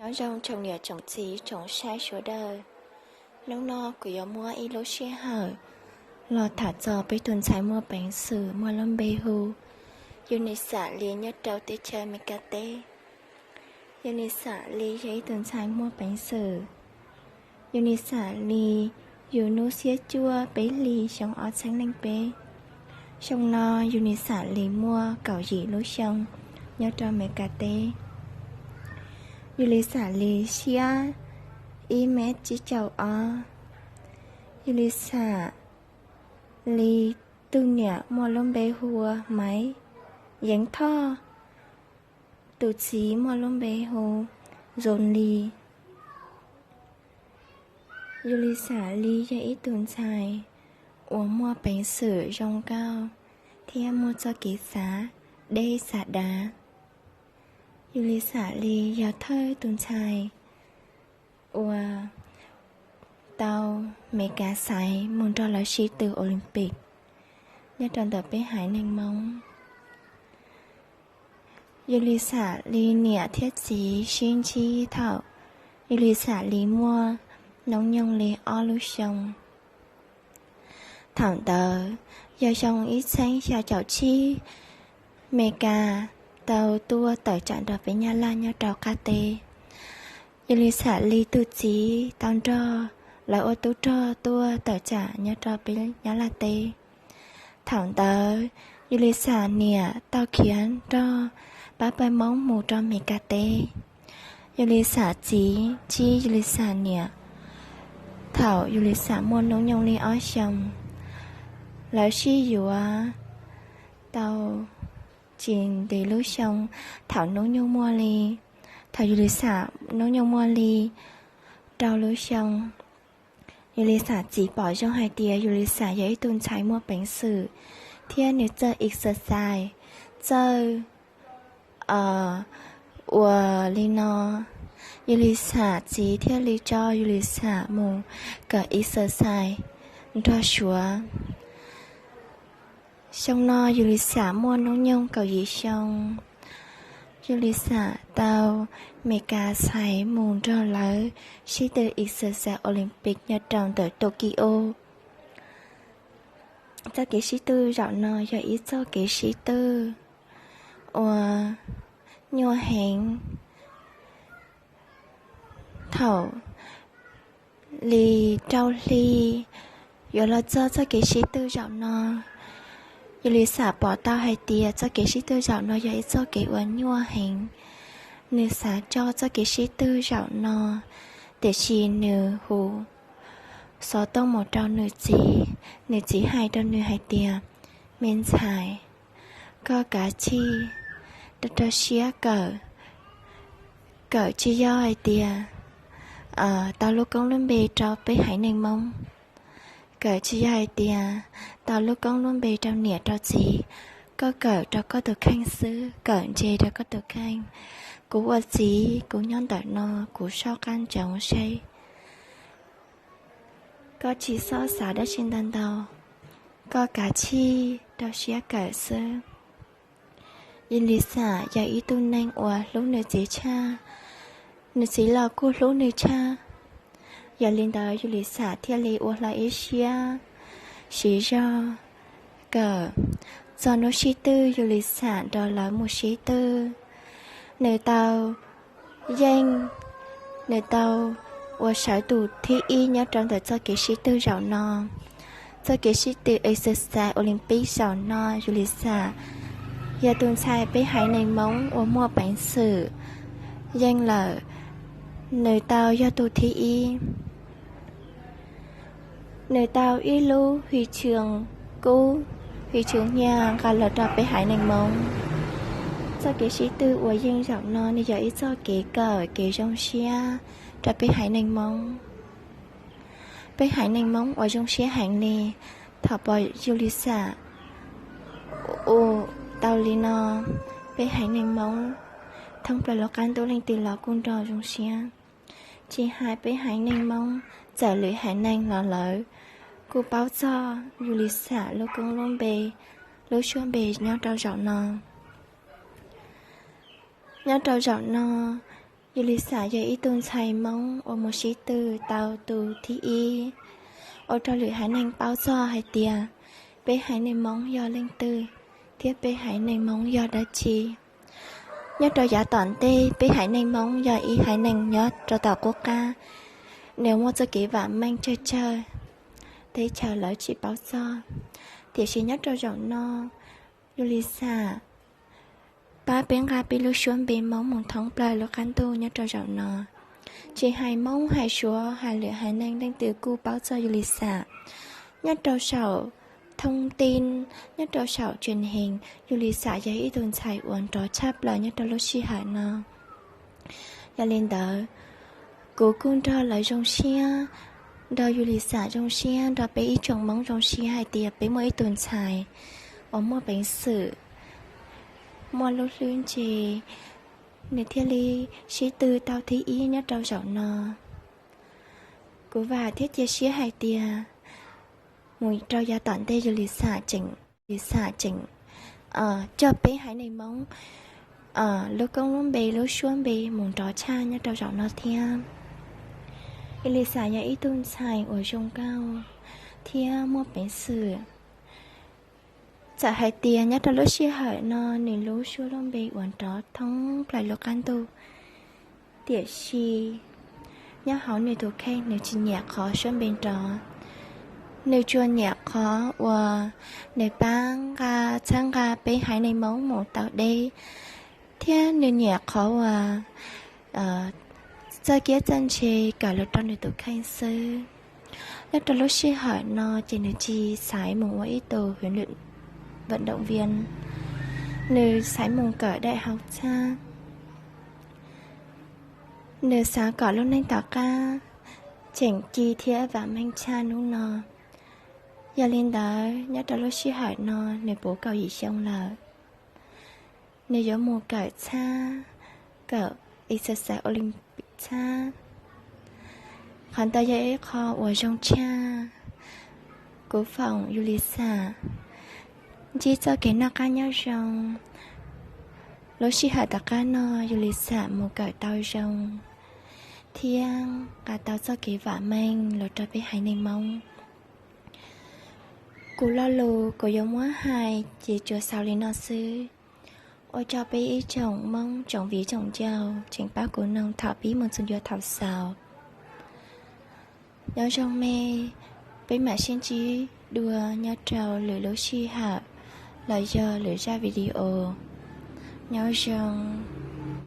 Nyob zoo tsoom niam tsoom txiv tsoom saib sawv daws. Hnub no kuv yuav muab ib lub sij hawm los tham txog peb tus ntxhais muaj peev xwm muaj lub npe hu Yus Lis Xam Lis nyob rau teb chaws Amelikas teb. Yus Lis Xam Lis yog ib tus ntxhais muaj peev xwm. Yus Lis Xam Lis yug hnub xiab cuaj peb hlis xyoo ob txhiab leej peb. Xyoo no Yus Lis Xam Lis muaj kaum yim lub xyoo nyob rau Amelikas teb. Yus Lis Xam Lis siab ib mev tsib caug ob. Yus Lis Xam Lis tus niam muaj lub npe hu ua Maiv Yeev Thoj, tus txiv muaj lub npe hu Zoo Lis. Yus Lis Xam Lis yog ib tus ntxhais uas muaj peev xwm zoo nkauj thiab muaj txoj kev xav deb xav dav. Yus Lis Xam Lis yog thawj tus ntxhais uas tau Amelikas xaiv mus nrog lawv sib tw Olympic nyob rau ntawm peb haiv neeg Hmoob. Yus Lis Xam Lis niam thiab txiv sib ntsib thaum Yus Lis Xam Lis muaj hnub nyoog li ob lub xyoo. Thaum ntawd yog xyoo ib txhiab xya caum tsib, Amelikas tau tuaj tawm tsam nrog peb Nyab Laj nyob rau qab teb. Yus Lis Xam Lis tus txiv tau nrog lawv ua tub rog tuaj tawm tsam nyob rau peb Nyab Laj teb. Thaum ntawd Yus Lis Xam niam tau khiav nrog pab pawg Hmoob mus rau Amelikas teb. Yus Lis Xam txiv ntsib Yus Lis Xam niam thaum Yus Lis Xam muaj hnub nyoog li ob xyoos. Lawv sib yuav tau tsis ntev lub xyoo, thaum hnub nyoog muaj li, thaum Yus Lis Xam hnub nyoog muaj li rau lub xyoo, Yus Lis Xam txiv pom zoo hais tias Yus Lis Xam yog ib tug ntxhais muaj peev xwm thiab nws txawj exercise, txawj ua li no. Yus Lis Xam txiv thiaj li tso Yus Lis Xam mus kawm exercise nrog Suav. Xyoo no Yus Lis Xam muaj hnub nyoog kaum yim xyoo. Yus Lis Xam tau Amelikas xaiv mus nrog lawv sib tw exercise Olympic nyob rau ntawm Tokyo. Txoj kev sib tw zaum no yog ib txoj kev sib tw uas nyuaj heev. Thaum li rau hli yuav los txog txoj kev sib tw zaum no, Yus Lis Xam pom tau hais tias txoj kev sib tw zaum no yog ib txoj kev uas nyuaj heev. Nws xav tso txoj kev sib tw zaum no, tiam sis nws hu xov tooj mus rau nws txiv, nws txiv hais rau nws hais tias, me ntxhais, koj kav tsij rau rau siab kawm. Kawm tsis yog hais tias tau lub koob lub npe rau peb haiv neeg Hmoob. Kawm tsis yog hais tias tau lub koob lub npe rau niam rau txiv. Koj kawm rau koj tus kheej xwb, kawm ntse rau koj tus kheej. Kuv ua txiv kuv nyob ntawm no kuv soj qab ntsoov seb koj tsis txhob xav dab tsi ntau ntau, koj kav tsij rau siab kawm xwb. Yus Lis Xam yog ib tug neeg uas hlub nws txiv tshaj, nws txiv los kuj hlub nws tshaj. Yog li ntawd Yus Lis Xam thiaj li ua hlo ib siab siv zog kawm. Txog hnub sib tw Yus Lis Xam nrog lawv mus sib tw. Nws tau yeej, nws tau ua sawv tus thib ib nyob rau ntawm txoj kev sib tw zaum no. Txoj kev sib tw exercise Olympic zaum no Yus Lis Xam yog tus ntxhais peb haiv neeg Hmoob uas muaj peev xwm yeej lawm. Nws tau yog tus thib ib. Nws tau ib lub hwj tshwm kub, hwj tshwm nyiaj nqa los rau peb haiv neeg Hmoob. Txoj kev sib tw uas yeej zaum no nws yog ib txoj kev kawm kev zoo siab rau peb haiv neeg Hmoob. Peb haiv neeg Hmoob uas zoo siab heev li thaum pom Yus Lis Xam ua tau li no. Peb haiv neeg Hmoob thoob plaws lub qab ntuj leej twg los kuj nrog zoo siab. Tsis hais peb haiv neeg Hmoob, txawm lwm haiv neeg los lawv kuj paub txog Yus Lis Xam lub koob lub npe, lub suab npe nyob rau zaum no. Nyob rau zaum no, Yus Lis Xam yog ib tug ntxhais Hmoob uas mus sib tw tau tus thib ib, ua rau lwm haiv neeg paub txog hais tias peb haiv neeg Hmoob yog leej twg, thiab peb haiv neeg Hmoob yog dab tsi. Nyob rau yav tom ntej, peb haiv neeg Hmoob yog ib haiv neeg nyob rau tom qub qab, nws muaj txoj kev vam meej tsawg tsawg, teb chaws lawv tsis paub txog. Tiam sis nyob rau zaum no, Yus Lis Xam pab peb nqa peb lub suab npe Hmoob mus thoob plaws lub qab ntuj nyob rau zaum no. Tsis hais Hmoob hais Suav hais lwm haiv neeg leej twg kuj paub txog Yus Lis Xam. Nyob rau saum thoob tij, nyob rau saum tsees hees, Yus Lis Xam yog ib tug ntxhais uas nrov tshaj plaws nyob rau lub sij hawm no. Yog li ntawd, kuv kuj nrog lawv zoo siab, nrog Yus Lis Xam zoo siab, nrog peb ib tsoom Hmoob zoo siab hais tias peb muaj ib tug ntxhais uas muaj peev xwm, muaj lub hlwb ntse, nws thiaj li sib tw tau thib ib nyob rau zaum no. Kuv vam thiab cia siab hais tias mus rau yav tom ntej Yus Lis Xam tseem, Lis Xam tseem coj peb haiv neeg Hmoob lub koob lub npe lub suab npe mus nrov tshaj nyob rau zaum no thiab. Yus Lis Xam yog ib tug ntxhais uas zoo nkauj thiab muaj peev xwm. Txawm hais tias nyob rau lub sij hawm no nws lub suab lub npe uas nrov thoob plaws lub qab ntuj, tiam sis nyob hauv nws tus kheej nws tsis nyiam qhov suab npe nrov. Nws tsuas nyiam qhov uas nws pab nqa, txhawb nqa peb haiv neeg Hmoob mus tau deb, thiab nws nyiam qhov uas txawj kiab txawj ntse kawm los rau nws tus kheej xwb. Nyob rau lub sij hawm no ces nws tsis xaiv mus ua ib tug huấn luyện vận động viên, nws xaiv mus kawm đại học txhab. Nws xav kom lub neej tom qab tseem ci thiab vam meej tshaj hnub no. Yog li ntawd, nyob rau lub sij hawm no nws puv kaum yim xyoo lawm. Nws yuav mus kawm txhab, kawm exercise Olympic txhab. Qhov ntawd yog ib qho uas zoo tshaj. Kuv foom Yus Lis Xam ntsib txoj kev noj qab nyob zoo. Lub sij hawm tom qab no Yus Lis Xam mus kawm tau zoo thiab nqa tau txoj kev vam meej los rau peb haiv neeg Hmoob. Kuv lo lus kuv yuav muab hais ces tsuas xaus li no xwb. Ua tsaug peb ib tsoom Hmoob tsoom viv tsoom ncauj tseem pab kuv mloog thaum pib mus txog ntua thaum xaus. Nyob zoo me, peb mam sib ntsib dua nyob rau lwm lub sij hawm los yog lwm zaj video. Nyob zoo.